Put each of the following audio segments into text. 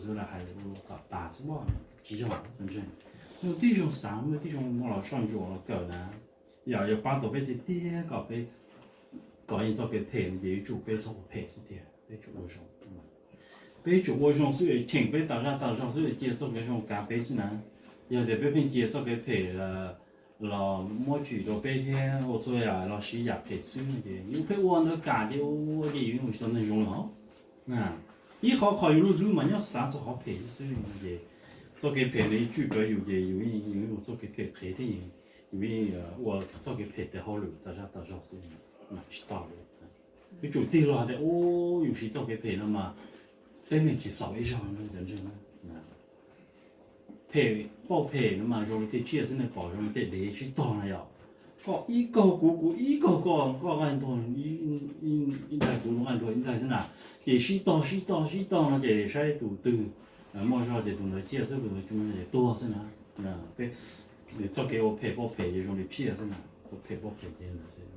Tus lam hais kom tas xwb mas tsis yog, ntseeg. Muaj tib zoo xav, muaj tib zoo muaj los soj ntsuam los kawm na, yog yuav pab tau peb tiag tiag kom peb kov yeej txoj kev phem no ces yuav tsum peb txhob ua phem xwb tiag, peb tsum ua zoo. Peb tsum ua zoo xwb es cheem peb tas zaj tas zog xwb es cia txoj kev zoo kav peb xwb na. Yog tias peb pheej cia txoj kev phem los muab tsim rau peb thiab ua txhua yam los siv yam phem xwb no ces yus pheej ua ntawd kam ces ua ces yus yeej ua tsis tau neeg zoo li os. Ib qhov qhov yus lub hlwb mas nyob xav txog qhov phem xwb xwb no ces txoj kev phem no ib tswj rau yus ces yus yeej ua txoj kev phem qhev thiab yus yeej ua txoj kev phem tes hauj lwm tas zaj tas zog xwb, mas tsis tau li. Yuav tsum tig los hais tias, u, yus siv txoj kev phem no mas peb meej tsis xaus ib zaug no cov ntseeg. Phem, pauj phem no mas zoo li tej tsiaj xwb, nws pom zoo li tej dev sib tog na yom. Koj ib kaug kuv, kuv ib kaug koj, koj nqaij ntuag ib ntaig, kuv nqaij ntuag ib ntaig xwb na, ces sib tog sib tog sib tog no ces saib tus twg muaj zog ces tus ntawd ciaj xwb, tus ntawd tsis muaj zog ces tuag xwb na. Peb txoj kev ua phem pauj phem ces zoo li tsiaj xwb na, ua phem pauj phem ces ntawd xwb.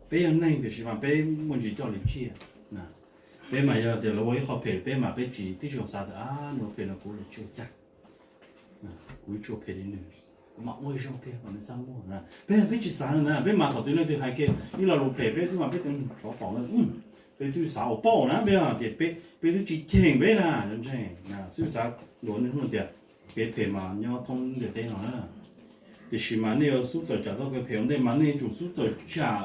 Peb yog neeg tiam sis mas peb muaj ntsis coj li tsiaj. Peb mas yog tias lawv ua ib qho phem peb mas peb tsis tib zoo xav tias, a, nws ua phem no kuv yuav tsis ua cas, kuv yuav tsis ua phem li nws, kuv mam ua zoo kiag kom nws txaj muag na. Peb, peb tsis xav na, peb mas thaum twg leej twg hais kiag ib lo lus phem peb xwb mas peb tias tsov tom na, peb twb xav ua pauj na, peb tias peb twb tsis cheem peb na, ntseeg, xwb xav luag niaj hnub tias kev phem mas nyob thoob ntiaj teb no na. Tiam sis mas nej yuav xub tawm tsam txoj kev phem ua ntej mas nej yuav tsum xub tawm tsam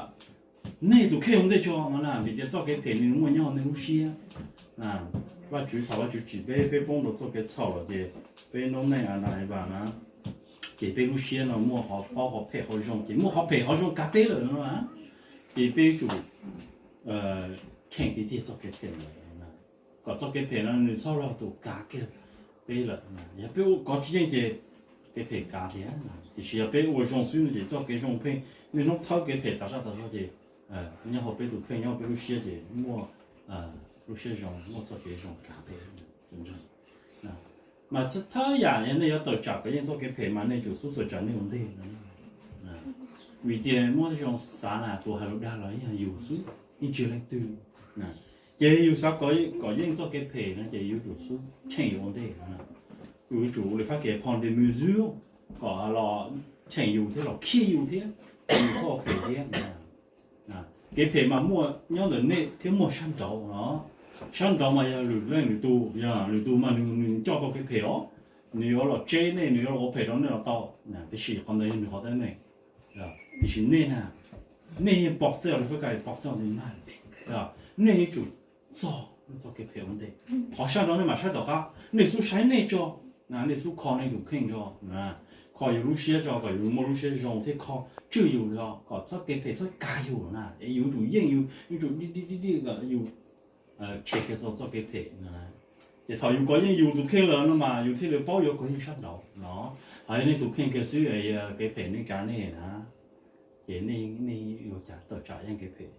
nej tus kheej ua ntej tso no na, vim tias txoj kev phem nws muaj nyob nej lub siab. Vaj Tswv thaum Vaj Tswv tsim peb, peb poob rau txoj kev txhaum lawm ces peb noob neej Adas Evas na, ces peb lub siab no muaj qhov paub qhov phem qhov zoo, ces muaj qhov phem qhov zoo kav peb lawm no na, ces peb yuav tsum cheem tiag tiag txoj kev phem ntawd, kom txoj kev phem no nws txhob los tus kav kiag peb lawm. Yog peb ua kov tsis yeej ces kev phem kav tiag, tiam sis yog peb ua zoo xwb no ces txoj kev zoo pheej niaj hnub thawb kev phem tas zaj tas zog ces nyob hauv peb tus kheej, nyob hauv peb lub siab ces muaj lub siab zoo, muaj txoj kev zoo kav peb. Mas thawj yam yog nej yuav tawm tsam kov yeej txoj kev phem mas nej tsum xub tawm tsam nej ua ntej. Vim tias muaj zoo xav na, tus hais lus dag los yeej yog yus xwb, yeej tsis yog leej twg. Ces yus xav kov yeej txoj kev phem no ces yuav tsum xub cheem yus ua ntej. Yus yuav tsum ua li fab kev prendre des mesures kom los cheem yus thiab los khij yus thiab, yus txhob phem thiab. Kev phem mas muaj nyob ntawm nej thiab muaj sab nraud no. Sab nraud mas yog lwm leej lwm tus, yog lwm tus mas nws coj tau kev phem os, nws yuav los tseb nej, nws yuav los ua phem rau nej los tau, tiam sis qhov ntawd yog nws qhov teeb meem. Tiam sis nej na, nej yeej pom tej li fab kev pom tej li mas, nej yuav tsum txog nej txoj kev phem ua ntej. Qhov sab nraud nej mam saib tom qab, nej xub saib nej tso, nej xub kho nej tus kheej tso, kho yus lub siab tso kom yus muaj lub siab zoo thiab kho tswj yus tso kom txoj kev phem txhob kav yus na. Es yus yuav tsum yeej, yus yuav tsum di di di kom yus tshem kiag txoj kev phem. Ces thaum yus kov yeej yus tus kheej lawm no mas yus thiaj li paub yuav kov yeej sab nraud no. Ho yog nej tus kheej kiag xwb, kev phem nej kav nej na, ces nej yuav cas tawm tsam yeej kev phem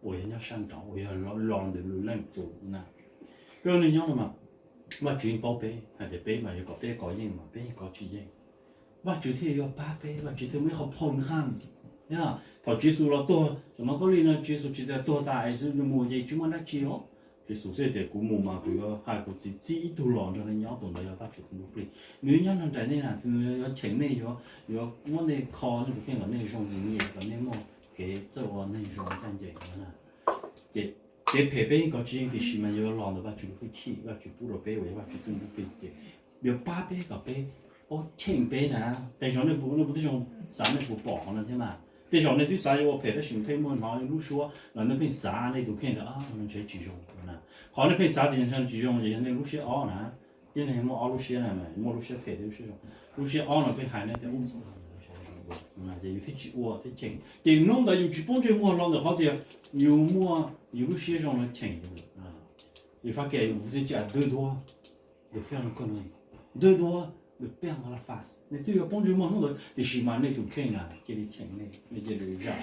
uas yog nyob sab nraud uas yog los ntawm lwm leej lwm tus na. Peb ua neej nyob no mas Vaj Tswv yeej paub peb hais tias peb mas yuav kom peb kov yeej mas peb yeej kov tsis yeej. Vaj Tswv thiaj yuav pab peb, Vaj Tswv thiaj muaj ib qho phau nqaj. Thaum Tswv Yexus los tuag saum no khaub lig no, Tswv Yexus tsis tas tuag tas es xwb nws mus ces tsis muaj dab tsi os. Tswv Yexus thiaj tias kuv mus mas kuv yuav hais kuv txiv txib ib tug los nrog nej nyob, tus ntawd yog Vaj Tswv tus ntsuj plig, nws yuav nyob nrog nraim nej na, nws yuav cheem nej, yuav muab nej kho nej tus kheej kom nej zoo ntxim nyiam, kom nej muaj kev txawj ua neeg zoo ncaj ncees no na. Ces kev phem peb yeej kov tsis yeej tiam sis mas yuav los ntawm Vaj Tswv lub hwj chim, Vaj Tswv pub rau peb uas yog Vaj Tswv tus ntsuj plig ces yuav pab peb kom peb paub cheem peb na. Tej zaum nej puas, nej puas tib zoo xav nej puas pom qhov no thiab mas. Tej zaum nej twb xav yuav ua phem tab sis pheej muaj hnov lub suab los nej pheej xav nej tus kheej tias ntshe tsis zoo na. Qhov nej pheej xav tias ntshe tsis zoo ces yog nej lub siab ob na. Tib neeg muaj ob lub siab na, muaj lub siab phem thiab lub siab zoo. Lub siab ob no pheej hais nej tias ub, ces yus thiaj tsis ua thiab cheem. Ces hnub ntawd yus tsis poob ntsej muag los ntawm qhov tias yus muaj yus lub siab zoo no cheem yus. Yus fab kis yus txij tsa dwb duab dwb duab, nej twb yuav poob ntsej muag hnub ntawd tiam sis mas nej tus kheej na cia li cheem nej, nej cia li zam.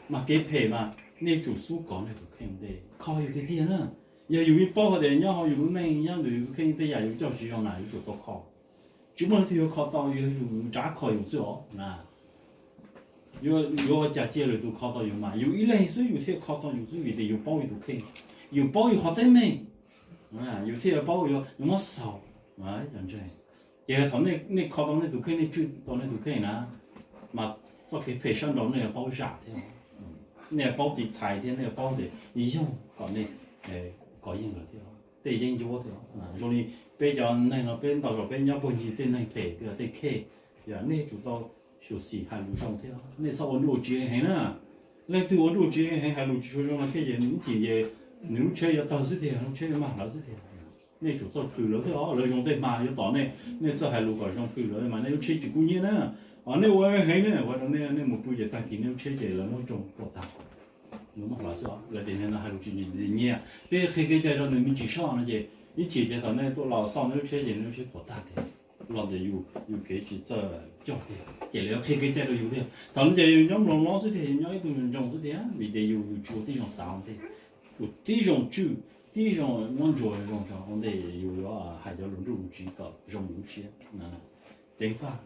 Mas kev phem mas nej tsum xub kov nej tus kheej ua ntej, kho yus tiag tiag na. Yog yus yeej paub hais tias nyob hauv yus lub neej nyob ntawm yus tus kheej tej yam yus coj tsis zoo na yuav tsum tau kho. Tsis muaj leej twg yuav kho tau, yog yus rov kho yus xwb os na. Yuav ua cas cia lwm tus kho tau yus mas yus ib leeg xwb yus thiaj kho tau yus xwb vim tias yus paub yus tus kheej, yus paub yus qhov teeb meem. yus thiaj yuav paub yuav muab xaus. Cov ntseeg, ces thaum nej kho tau nej tus kheej, nej tswj tau nej tus kheej na, mas txoj kev phem sab nraud nej yuav paub zam thiab. Nej yuav paub tiv thaiv thiab nej yuav paub tias yoog kom nej kov yeej lawv thiab, tej yeeb ncuab thiab. Zoo li peb cov neeg no peb ntau zaus peb nyob puag ncig tej neeg phem, tej kheej, nej yuav tsum tau xyuam xim hais lus zoo thiab. Nej txhob ua nruj tsiv heev na. Leej twg ua nruj tsiv heev hais lus tsis tshua zoo no thiab ces ib chim ces nws lub tsheb yuav tawg xwb tiag, lub tsheb yuav mag lawv xwb tiag. Nej tsum txawj plhws lawv thiab os, lawv zoo tej hma yuav tom nej, nej txawj hais lus kom zoo plhws lawv mas nej lub tsheb tsis kub hnyiab na. Os nej ua heev ne, ua rau nej, nej mus pw ces tag kis nej lub tsheb ces lawv muab tsoo puas tag. Lawv tias niag no hais lus tsis ntxim nyiam, peb qhia kev cai rau nws me ntsis soj no ces ib chim ces thaum nej tuaj los xauj nej lub tsheb ces nej lub tsheb puas tag tiag. Los ntawm yus, yus kev tsis txawj coj tiag ces lawv yuav qhia kev cai rau yus tiag. Thaum no ces yus nyob mloog lob xwb tiag, yus nyob ib tug ntsoog xwb tiag, vim tias yus, yus tsis ua tib zoo xav tiag. Yus tib zoo tswj, tib zoo nyob ntsuas zoo tso ua ntej yus yuav hais cov lus nruj lus tsiv kom zoo yus lub siab. Ceev faj.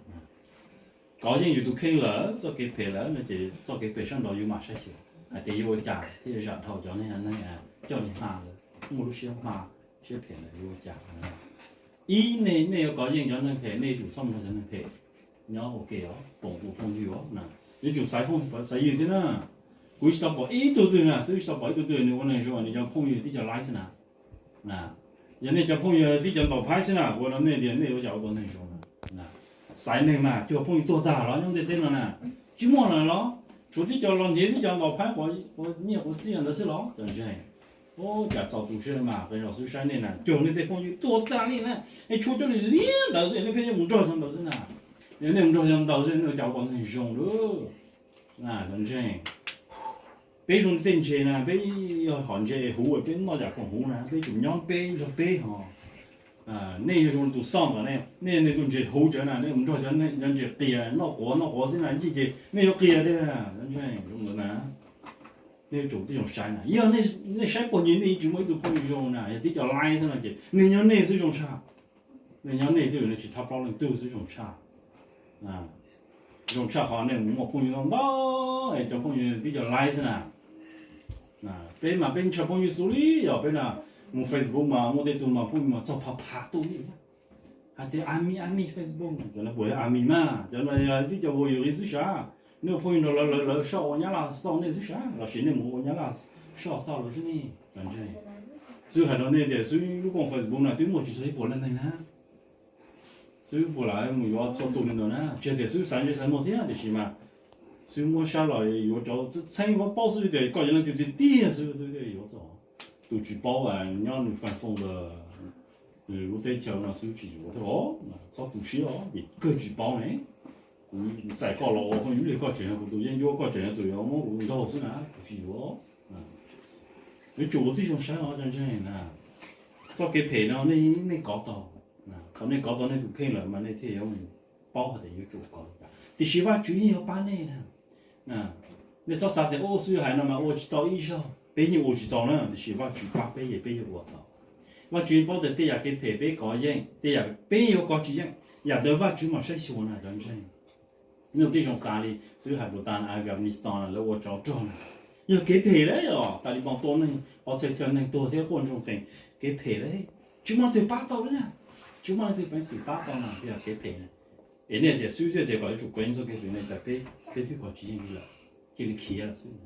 Kov yeej yus tus kheej lawm, txoj kev phem lawm no ces txoj kev phem sab nraud yus mam saib xyuas hais tias yuav ua cas thiaj yuav zam dhau cov neeg, neeg coj li hma lawm, muaj lub siab hma, siab phem lawm yuav ua cas. Ib, nej, nej yuav kov yeej cov neeg phem, nej yuav tsum txhob mus nrog cov neeg phem nyob ua ke os, pom tus phooj ywg os na. Yuav tsum xaiv phooj xaiv ywg thiab na. Kuv tsis tau pom ib tug twg na, xwb tsis tau pom ib tug twg nws ua neeg zoo nws cov phooj ywg tib co laib xwb na. Yog nej cov phooj ywg tib co ntaus phaib xwb na, kuv hais rau nej tias nej yuav cas ua tau neeg zoo na. Xaiv neeg mas cuag phooj ywg tuag tag los nyob ntiaj teb no na, tsis muaj lawm los? Tshuav tib co los ntiav tib co ntaus phaib quav nyiaj quav txiaj ntawd xwb los cov ntseeg? Cas txaus tu siab mas, qee zaum xwb saib nej na, cuag nej tej phooj ywg tuag tag li na, es tshuav cov liam liam ntawd xwb nej pheej yuav mus nrog cov ntawd xwb na. Yog nej mus nrog cov ntawd xwb nej ua cas ua tau neeg zoo lawm? Cov ntseeg, peb zoo li tej ntses na, peb yog hom ntses huv peb noj yam khoom huv na, peb tsum nyob peb nrog peb ho. Nej yog zoo li tus xoj ntawd ne, nej yog tus ntses huv tsev na, nej mus nrog cov ntses qias noj quav noj quav xwb na, ib chim ces nej yuav qias tiag. Cov ntseeg, zoo ntawd na, nej yuav tsum tib zoo saib na. Yog nej saib puag ncig nej yeej tsis muaj ib tug phooj ywg zoo na, yog tib co laib xwb no ces nej nyob nej xwb zoo tshaj. Nej nyob nej twb yog nej tsis thab plaub leej twg xwb zoo tshaj. Zoo tshaj qhov nej mus muaj phooj ywg ntau ntau es cov phooj ywg tib co laib xwb na. Peb mas peb ntshaw phooj ywg xus li yog peb na, mus Facebook mas muaj tej tug mas phooj ywg mas txog phav phav tus li. Hais tias ami ami Facebook, cov no puas yog ami mas, cov no yog tib co vauv yus li xwb sav. Nej ua phooj ywg nrog lawv, lawv soj ua nyab laj xauj nej xwb sav, los sis nej mus ua nyab laj soj xauj lawv xwb ne. Cov ntseeg, xwb hais rau nej tias xwb lub koom Facebook no twb muaj tsis txog ib puas leej neeg na. Xwb puas lam mus yuav txhua tus li ntawd na, tsis tias xwb xaiv ntsej xaiv muag thiab, tiam sis mas xwb muab saib los yuav cov txheeb paub paub xwb tias koj yog leej twg tiag tiag xwb xwb thiaj yuav txog. Tus tsis paub nyob nws faj fooj ntawd, nws lub teb chaws no xwb tsis yuav thiab os. Txhob tu siab os, vim kawg tsis paub ne. Kuv txais koj los ua phooj ywg li koj tseem yog kuv tus yeeb ncuab, koj tseem yog tus yuav muab kuv ntaug xwb na, kuv tsis yuav. Yuav tsum ua tib zoo saib os cov ntseeg na. Txoj kev phem no nej, nej kov tau, thaum nej kov tau nej tus kheej lawm mas nej thiaj yuav paub hais tias yuav tsum kov li cas, tiam sis Vajtswv yeej yuav pab nej na. Nej txhob xav tias ua xwb hais no mas ua tsis tau ib zaug, peb yeej ua tsis tau na, tiam sis Vajtswv pab peb es peb yuav ua tau. Vajtswv paub tias tej yam kev phem peb kov yeej, tej yam peb yuav kov tsis yeej, yam ntawd Vajtswv mam saib xyuas na cov ntseeg. Nej ua tib zoo xav li xwb hais Bhutan, Afghanistan na, lawv ua tsov rog na, yog kev phem lawm os. Taliban tua neeg, qhov txhia chaw neeg tuag thiab quaj ntsoog qees, kev phem lawm. Tsis muaj leej twg pab tau li na, tsis muaj leej twg peev xwm pab tau na, yog kev phem na. Es nej tias xwb thiaj tias kom yuav tsum kov yeej txoj kev phem ne, cas peb, peb twb kov tsis yeej li lawm, cia li khiav lawm xwb.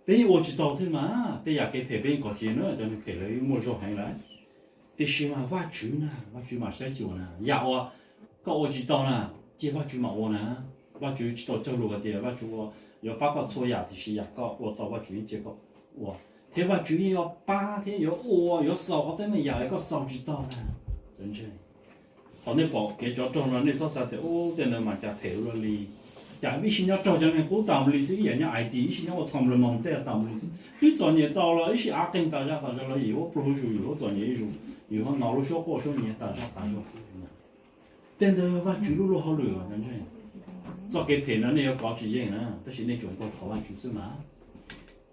Peb yeej ua tsis tau thiab mas, tej yam kev phem peb yeej kov tsis yeej na, cov neeg phem lawv yeej muaj zog heev lawm. Tiam sis mas Vajtswv na, Vajtswv mam saib xyuas na, yam uas koj ua tsis tau na, cia Vajtswv mam ua na. Vajtswv tsis tau cog lus hais tias Vajtswv ua, yuav pab koj txhua yam, tiam sis yam koj ua tau Vajtswv yeej cia koj ua, thiab Vajtswv yeej yuav pab thiab yuav ua, yuav xaus qhov teeb meem yam uas koj xaus tsis tau na. Thaum nej pom kev tsov rog no nej txhob xav tias ub tej ntawd mas cas phem ua luaj li, cas ib sij nyob raug cov neeg qub tas mus li xwb, ib yam nyob I T ib sij nyob ua txhom lawv moog tej tas mus li xwb, twb txom nyem txaus los ib sij av qeeg tas zog tas zog los yus yuav pluag zuj zus, yus yuav txom nyem zuj zus, yus yuav hnov lub suab quaj suab nyiav tas zog tas zog xwb. Tej ntawd Vajtswv lub luag hauj lwm. Txoj kev phem no nej yuav kov tsis yeej na, tab sis nej tsuas nkaug thov Vajtswv xwb mas.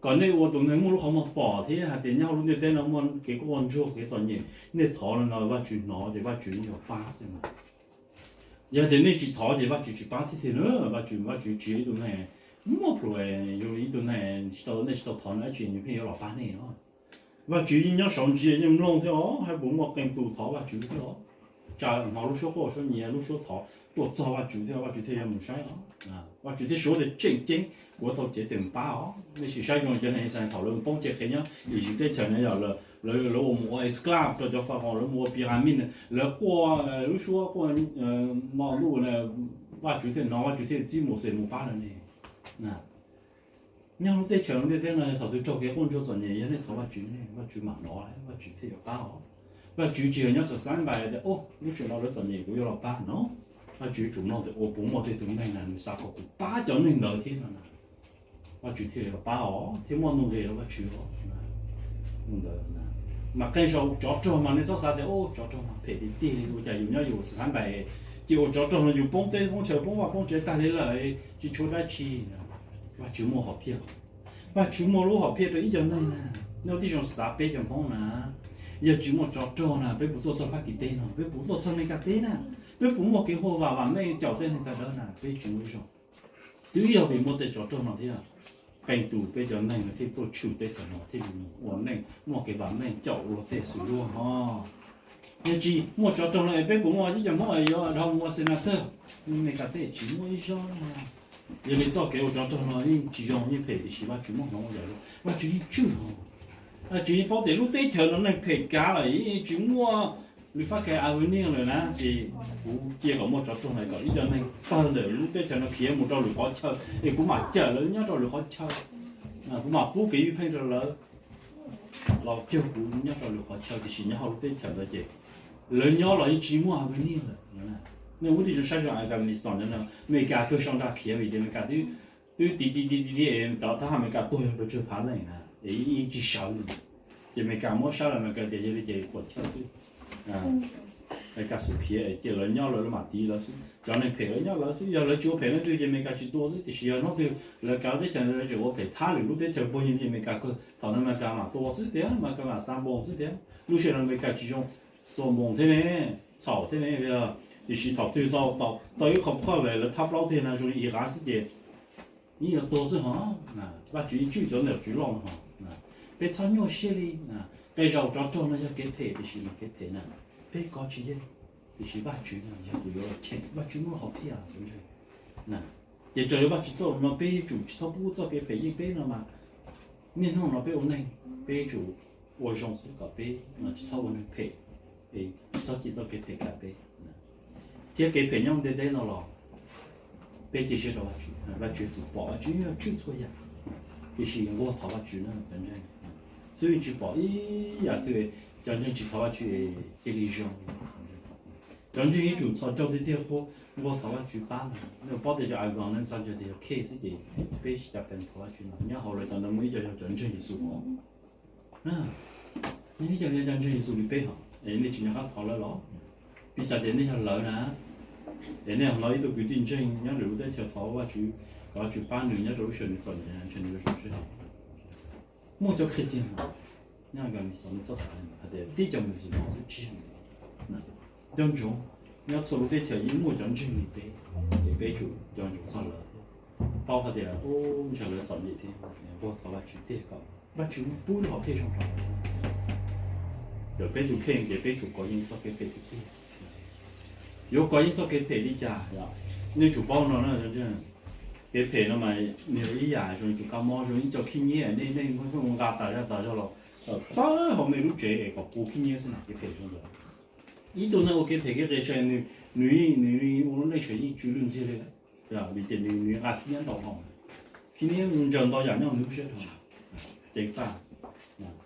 Kom nej ua tus neeg muaj lub qhov muag pom thiab hais tias nyob hauv lub ntiaj teb no muaj kev quaj ntsuag kev txom nyem, nej thov li no Vajtswv hnov ces Vajtswv yeej yuav pab xwb mas. Yog tias nej tsis thov ces Vajtswv tsis pab thiab tiag na. Vajtswv, Vajtswv tsis yog ib tug neeg muaj plhus, zoo li ib tug neeg tsis tau, nej tsis tau thov no dab tsi nws pheej yuav los pab nej os. Vajtswv yeej nyob saum ntsia yeej mloog thiab os, hais puas muaj qee tus thov Vajtswv thiab os. Tsam hnov lub suab quaj suab nyiav lub suab thov tuaj txog Vajtswv thiab Vajtswv thiaj yuav mus saib os. Vajtswv thiaj suav tias tseem ceeb, kuv tau cev tes pab os. Nej sim saib zoo cov neeg Israel thaum lawv poob cev qhev nyob Iziv teb chaws na yog lawv ua mus ua esclave rau cov Faraos, lawv mus ua pyramid, lawv quaj lub suab quaj no ntuj, Vajtswv thiaj hnov, Vajtswv thiaj txib Mauxes mus pab lawv ne. Nyob lub teb chaws lub ntiaj teb no thaum twg raug kev quaj ntsuag txom nyem yog nej thov Vajtswv ne, Vajtswv mam hnov, Vajtswv thiaj yuav pab os. Vajtswv tsis yog nyob xav xav npais tias, o, lub sij hawm no lawv txom nyem kuv yuav los pab no. Vajtswv yuav tsum mloog tias, o, puas muaj tej tus neeg na nws xav kom kuv pab cov neeg ntawd thiab no na. Vajtswv thiaj li los pab os thiab muaj nuj nqis rau Vajtswv os. Mas qee zaus tsov rog mas nej txhob xav tias, o, tsov rog mas phem tiag tiag li, ua cas yus nyob yus xav xav npais ces ua tsov rog no yus poob teb poob chaw poob vaj poob tsev tag li lawm, tsis tshuav dab tsi. Vajtswv muaj hom phiaj, Vajtswv muaj lub hom phiaj rau ib co neeg na. Nej ua tib zoo xav peb cov Hmoob na, yog tsis muaj tsov rog na peb puas tuaj txog Fab Kis teb no, peb puas tuaj txog Mes Kas teb na, peb puas muaj kev huaj vam vam meej caum tej neeg tag dawb na, peb tsis muaj ib zaug. Twb yog vim muaj tej tsov rog no thiab, qee tus peb cov neeg no thiaj tuaj tshwm teb chaws no thiaj li mus ua neej muaj kev vam meej caum luag tej xwm luag ho. Yog tsis muaj tsov rog no es peb puas muaj ib co Hmoob es yuav dhau mus ua senator Mes Kas teb? Tsis muaj ib zaug na. Yog li txoj kev ua tsov rog no yeej tsis zoo yeej phem tiam sis Vajtswv muab hloov ua yam zoo, Vajtswv yeej tswj ho. Vajtswv yeej paub tias lub teb chaws no neeg phem kav lawm, yeej tsis muaj lwm fab ke avenir lawm na, ces kuv cia kom muaj tsov rog na kom ib co neeg tawg ntawm lub teb chaws no khiav mus rau lwm qhov chaw es kuv mam cawm lawv nyob rau lwm qhov chaw. Kuv mam pub kev ywj pheej rau lawv los cuag kuv nyob rau lwm qhov chaw, tiam sis nyob hauv lub teb chaws ntawd ces lawv nyob los yeej tsis muaj avenir lawm. Nej ua tib zoo saib zoo Afghanistan no, Amelikas kawg sau nra khiav vim tias Amelikas twb tiv tiv tiv tiv tiv es cov thab ham Amelikas tuag yog pes tsawg phav leej na, es yeej tsis sawv li. Ces Amelikas muab sab los Amelikas tias yog li ces puam chawj xwb. Amelikas xub khiav ces lawv nyob lawv mam tiv lawv xwb, cov neeg phem lawv nyob lawv xwb, yog lawv tsis ua phem leej twg ces Amelikas tsis tua xwb. Tiam sis yog hnub twg lawv kav teb chaws lawv tseem ua phem thab lwm lub teb chaws puag yeej ces Amelikas kawg thaum no Amelikas mam tua xwb tiag, Amelikas mam xa npoos xwb tiag. Lub sij hawm no Amelikas tsis zoo xuas npoos thiab ne, txhaum thiab ne. Tiam sis thaum twg tau ib qho phaj lawv thab plaub tiag na zoo li Iran xwb ces yeej yuav tuag xwb ho. Vajtswv yeej tswj cov nom tswv loj no ho. Peb txhob nyuaj siab li. Qee zaum tsov rog no yog kev phem tiam sis mas kev phem na peb kov tsis yeej, tiam sis Vajtswv no yog tus yuav los cheem, Vajtswv muab hom phiaj cov ntseeg. Ces raws li Vajtswv txoj no peb yuav tsum tsis txhob pub txoj kev phem yeej peb no mas. Niaj hnub no peb ua neej peb yuav tsum ua zoo xwb kom peb tsis txhob ua neeg phem, tsis txhob cia txoj kev phem kav peb, thiab kev phem nyob ntiaj teb no los peb cia siab rau Vajtswv, Vajtswv tus pom, Vajtswv yog tswj txhua yam. Tiam sis nquag thov Vajtswv na cov ntseeg, xwb tsis pom ib yam twg, cov ntseeg tsis thov Vajtswv cia li zoo. Cov ntseeg ib tsum txhos caug tiag tiag, nquag thov Vajtswv pab na. Nej paub tias cov Afghan ne txhais tias yog khej xwb ces peb tsis cas peem thov Vajtswv no, nyob hauv lawv cov ntawd muaj ib co yog cov ntseeg Yexus os. Nej ib co yog cov ntseeg Yexus li peb hos, nej tsis nco qab thov lawv los? Piv xam tias nej yog lawv na, es nej hnov ib tug kwv tij ntseeg nyob lwm lub teb chaws thov Vajtswv kom Vajtswv pab nws nyob rau lub sij hawm nws txom nyem, ntshe nws yuav zoo siab. Muaj cov Christian nyob Afghanistan, nws txhob xav hais tias tib co Muslim xwb, tsis yog. Nco ntsoov, nyob txhua lub teb chaws yeej muaj cov ntseeg li peb, es peb tsum nco ntsoov txog lawv thiab. Paub hais tias ntshai lawv txom nyem thiab, nquag thov Vajtswv tiag kom Vajtswv pub lub hom phiaj zoo rau lawv. Yog peb tus kheej ces peb tsum kov yeej txoj kev phem tiag tiag. Yuav kov yeej txoj kev phem li cas? Nej tsum paub no na, kev phem no mas nws yog ib yam zoo li tus kab mob, zoo ib co khib nyiab, nej nej nqa tas zog tas zog los txawb hauv nej lub tsev es kom puv khib nyiab xwb na, kev phem zoo ntawd. Ib tug neeg ua kev phem kev qias tshaj, nws nws ua lub neej tseem yeej tsw lwj ntxiag li, vim tias nws nqa khib nyiab ntau dhau, khib nyiab ntsaws ntau yam nyob nws lub siab dhau. Ceev faj.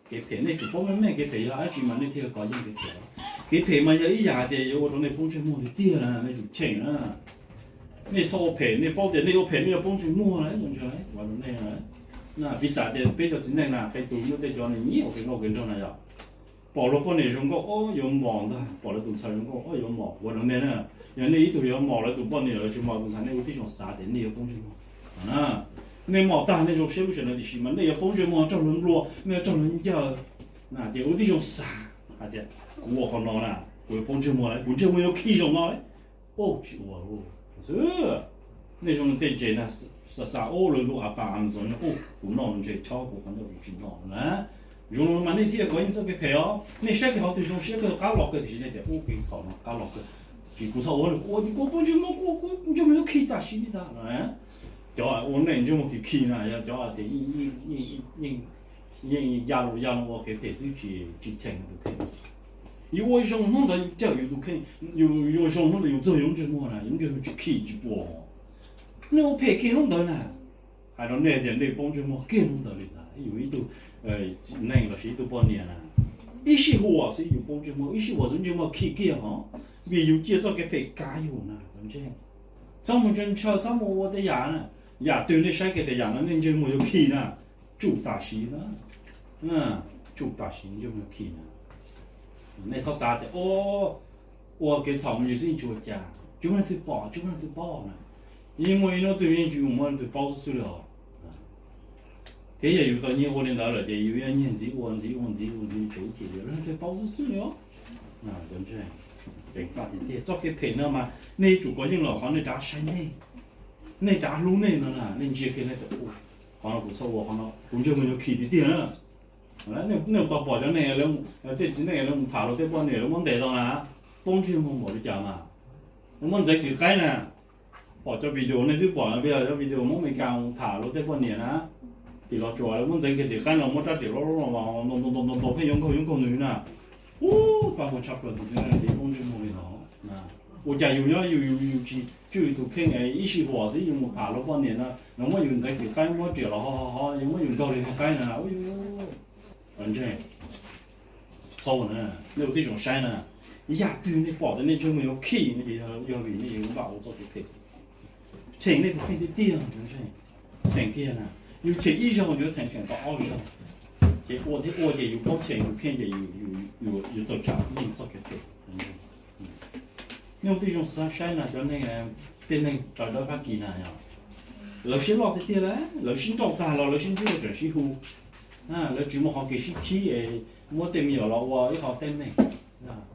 Kev phem nej tsum paub meej meej kev phem yog dab tsi mas nej thiaj kov yeej kev phem. Kev phem mas yog ib yam hais tias yuav ua rau nej poob ntsej muag tiag tiag na, nej tsum cheem na. Nej txhob ua phem, nej paub tias nej ua phem nej yuav poob ntsej muag na, ua rau nej na. Piv xam tias peb cov txiv neej na, qee tus muaj tej cov nws nyiam ua kev nkauj kev nraug na yog pom luag poj niam zoo nkauj ob yuav mos ntag, pom lawv tus ntxhais zoo nkauj ob yuav mos, ua rau nej na. Yog nej ib tug yuav mos lawv tus poj niam los sis mos tus ntxhais, nej ua tib zoo xav tias nej yuav poob ntsej muag. Nej mos tag nej zoo siab lub sij hawm no, tiam sis mas nej yuav poob ntsej muag raug luag nplua, nej yuav raug luag ncawg. Ces ua tib zoo xav hais tias kuv ua qhov no na, kuv yuav poob ntsej muag lawm, kuv ntsej muag yuav khi zoo no lawm. Tsis ua xwb. Nej zoo tej ntses na, xav xav ua lawv lub a pa Amazon, kuv noj ntses chob kuv qhov ntawd kuv tsis noj na. Zoo no mas nej thiaj kov yeej txoj kev phem os. Nej saib kev hauv twg zoo siab kawg qab los kawg, tiam sis nej tias ub kev txhaum no qab los kawg. Tsis kuv txhob ua, kuv ua kuv poob ntsej muag, kuv ua kuv ntsej muag yuav khi tam sim li ntag no. Cov ua neej ntsej muag khi khi na yog cov tias yeej ya lus ya lus ua kev phem xwb tsis cheem tus kheej. Yus ua zoo hnub ntawd yus cawm yus tus kheej, yus ua zoo hnub ntawd yus txuag yus ntsej muag na, yus ntsej muag tsis khi tsis puas. Nej ua phem kiag hnub ntawd na, hais rau nej tias nej poob ntsej muag kiag hnub ntawd li ntag. Yus ib tug neeg lossis ib tug poj niam na, ib sij huam xwb yus poob ntsej muag, ib sij huam xwb ntsej muag khi kiag hos, vim yus cia txoj kev phem kav yus na cov ntseeg. Txhob mus ntshaw ntshaw, txhob mus ua tej yam na. Yam twg nej saib kiag tias yam no nej ntsej muag yuav khi na, tsum tam sim na, tsum tam sim ntsej muag yuav khi na. Nej txhob xav tias ua kev txhaum mus yus xwb yeej tsis ua cas, tsis muaj leej twg pom tsis muaj leej twg paub na. Yeej muaj ib hnub twg yeej tsis muaj leej twg paub xwb xwb li os. Thiab yog yus tau nyiag ua li ntawd lawm ces yus yuav nyiag ntxiv ua ntxiv ua ntxiv ua ntxiv pem ib chim li leej twg paub xwb xwb li os. Ceev faj tiag tiag txoj kev phem no mas nej yuav tsum kov yeej los qhov nej rov saib nej, nej rov hlub nej no na, nej ntsia kiag nej tias qhov no kuv txhob ua, qhov no kuv ntsej muag yuav khi tiag tiag na. Nej tau pom cov neeg, tej txiv neej lawv mus tham luag tej poj niam lawv muab ntes tau na, poob ntsej muag npaum li cas mas, lawv muab ntxeev tim qaib na. Pom cov video nej twb pom no, cov video Hmoob Amelikas mus tham luag tej poj niam na, tim Los Tsuas lawv muab ntxeev kiag tim qaib no, muab rab riam loj loj los ntaus ntaus ntaus pheej yuav nkaug yuav nkaug nws na. Ub, txaj muag tshaj plaws tus txiv neej poob ntsej muag li no. Ua cas yus nyob yus yus tsis tswj yus tus kheej, ib sij huam xwb yus mus tham luag poj niam no, nws muab yus ntxeev tim qaib muab riam los ho ho ho, yus muab yus nkaug li qaib na. Ub, ntseeg, txhob na, nej ua tib zoo saib na, yam twg nej pom tias nej ntsej muag yuav khi no ces yog vim nej yuav npaj ua txoj kev phem xwb. Cheem nej tus kheej tiag tiag, cheem kiag na, yus cheem ib zaug yuav cheem tau ob zaug, ces ua thiab ua ces yus paub cheem tus kheej ces yus yuav tawm tsam yeej txoj kev phem. Nej ua tib zoo saib na cov neeg, tej neeg raws dawb Fab Kis na yog, lawv siab loj tiag tiag lawm, lawv sib nrauj tag los lawv sib ntsib lawv tseem sib hu. Lawv tsis muaj qhov kev sib khib es muab tej me nyuam los ua ib qho teeb meem.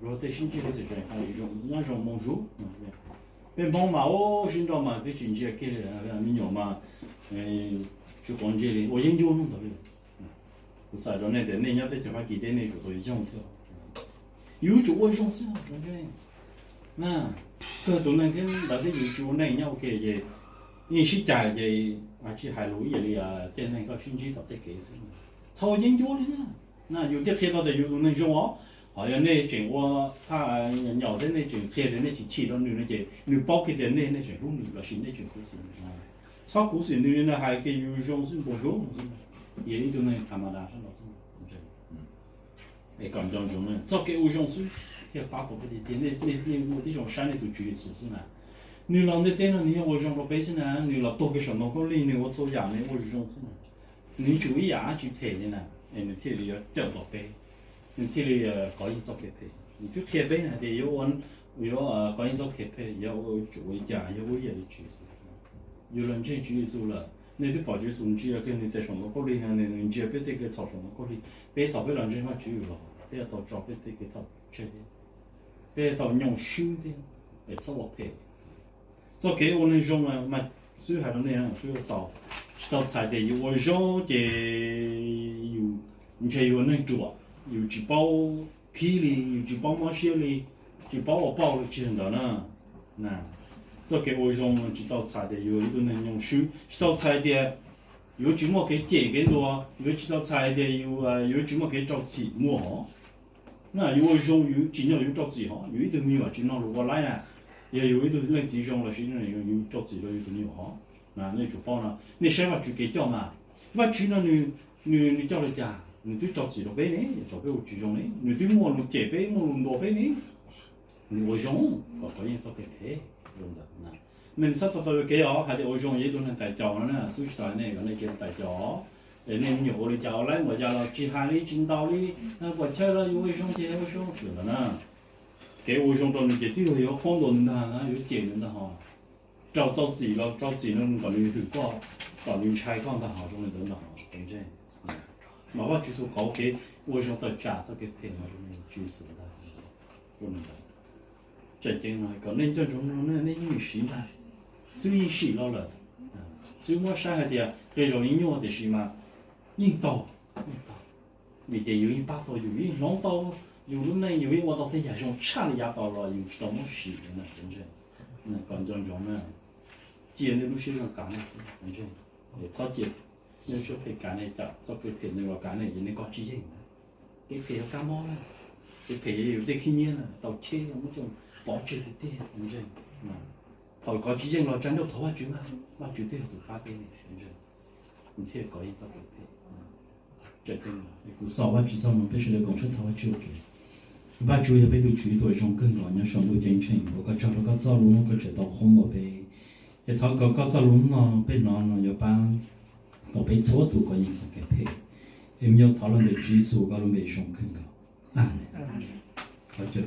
Luag tej sib ntsib lawv tseem hais zoo nyob zoo moo zoo. Peb Hmoob mas ub sib nrauj mas twb tsis ntsia kiag li, me nyuam mas tsis quav ntsej li, ua yeeb ncuab hnub ntawd li. Kuv xav rau nej tias nej nyob teb chaws Fab Kis teb nej yuav tsum tau yoog thiab. Yus tsum ua zoo xwb. Kawg tus neeg thiab ntawd thiab yus tsis ua neej nyob ua ke ces yeej sib cais ces tsis hais lus ib yam li tej neeg koj sib ntsib tom tej kev xwb. Txhob ua yeeb ncuab li na. Yus thiaj qhia tau tias yus tus neeg zoo os. Ho yog nej tseem ua thaj nyaum thiab nej tseem qhia tias nej chim chim rau nws no ces nws paub kiag tias nej, nej tseem hlub nws lossis nej tseem khuv xim nws. Txhob khuv xim nws li na, hais kiag yus zoo xwb, npau zoo xwb, yog ib tug neeg tham ma das sab no xwb. Es kom nco ntsoov txoj kev ua zoo xwb thiaj pab tau peb tiag tiag. Nej ua tib zoo saib nej tus Tswv Yexus xwb na. Nws los ntiaj teb no nws yeej ua zoo rau peb xwb na, nws los tuag kiag saum ntoo khaub lig nws ua txhua yam nws ua zoo xwb na. Nws tsis ua ib yam dab tsi phem li na, es nws thiaj li yuav cawm tau peb, nws thiaj li kov yeej txoj kev phem. Nws twb qhia peb na tias yuav ua, yuav kov yeej txoj kev phem, yuav ua, tsum ua li cas, yuav ua ib yam li Tswv Yexus. Yus los ntseeg Tswv Yexus lawm, nej twb pom Tswv Yexus ntsia kiag nws tes saum ntoo khaub lig na, nws ntsia peb tej kev txhaum saum ntoo khaub lig. Peb thaum peb los ntseeg Vajtswv los peb yuav tau tso peb tej kev txhaum tseg thiab, peb yuav tau nyob swb thiab, es txhob ua phem. Txoj kev ua neeg zoo mas xwb hais rau nej, xwb xaus, tsis tau txhais tias yus ua zoo ces yus ntshe yus ua neeg ruam, yus tsis paub khib li, yus tsis paub mob siab li, tsis paub ua pauj li, tsis yog ntawd na. Txoj kev ua zoo tsis tau txhais tias yus ib tug neeg nyob swb, tsis tau txhais tias yuav tsis muaj kev cem kev ntuas, yuav tsis tau txhais tias yus, yuav tsis muaj kev rau txim muaj hov. Na yus ua zoo yus tsim nyog yus rau txim hov, yus ib tug me nyuam tsis mloog lus ua laib na, yog yus ib tug leej txiv zoo lossis yus rau txim rau yus tus me nyuam hov. Nej tsum paub no, nej saib Vajtswv kev coj mas, Vajtswv no nws, nws coj li cas? Nws twb rau txim rau peb ne, thaum peb ua tsis zoo ne, nws twb muaj lus cem peb, muaj lus ntuas peb ne. Nws ua zoo kom kov yeej txoj kev phem. Zoo ntawd na, nej txhob tau tau yuam kev os, hais tias ua zoo yog ib tug neeg tais caus no na, xub tsis tau nej kom nej cia li tais caus. Es nej me nyuam ua li cas ua laib npaum cas los tsis hais li, tsis ntaus li, puas chawj los yus ua zoo ces ua zoo tsuam ntawd na. Kev ua zoo rau nws ces twb yog yuav qhuab ntuas nws ntag na, yuav cem nws ntag hos. Rau txim los rau txim no kom nws hwm koj, kom nws ntshai koj ntag hos, zoo li ntawd ntag hos. Mas Vajtswv tus qauv kev ua zoo tawm tsam txoj kev phem mas zoo li Tswv Yexus ntag. Tseem ceeb no kom nej nco ntsoov no, nej yeej siv ntag, xwb yeej sim los lawm, xwb muab saib hais tias qee zaum yeej nyuaj tiam sis mas yeej tau, yeej tau. Vim tias yus yeej pab tau, yus yeej hloov tau, yus lub neej yus yeej ua tau tej yam zoo tshaj li yav tas los yus tsis tau muab sim li na, qhov ntseeg. Kom nco ntsoov na, cia nej lub siab zoo kav nej xwb, qhov ntseeg. Txhob cia nej lub siab phem kav nej, tsam txoj kev phem nws los kav nej ces nej kov tsis yeej na. Kev phem yog kab mob na, kev phem yog yus tej khib nyiab na, tau cheb muab coj pov tseg tiag tiag, qhov ntseeg. Thaum kov tsis yeej los tsa nrauj thov Vajtswv na, Vajtswv twb yog tus pab peb ne, qhov ntseeg. Nws thiaj kov yeej txoj kev phem. Tseem ceeb, kuv xav Vajtswv txoj lus, peb sawv daws koom siab thov Vajtswv ua ke. Vajtswv yog peb tus Tswv tus uas zoo kawg nkaus nyob saum ntuj ceeb tsheej, ua koj tsaug rau koj txoj lus no koj tseem tau qhuab ntuas peb. Es thov kom koj txoj lus no peb hnov no yuav pab tau peb txhua tus kov yeej txoj kev phem. Es me nyuam thov los ntawm Tswv Yexus koj lub npe zoo kawg nkaus. Amees. Thov caw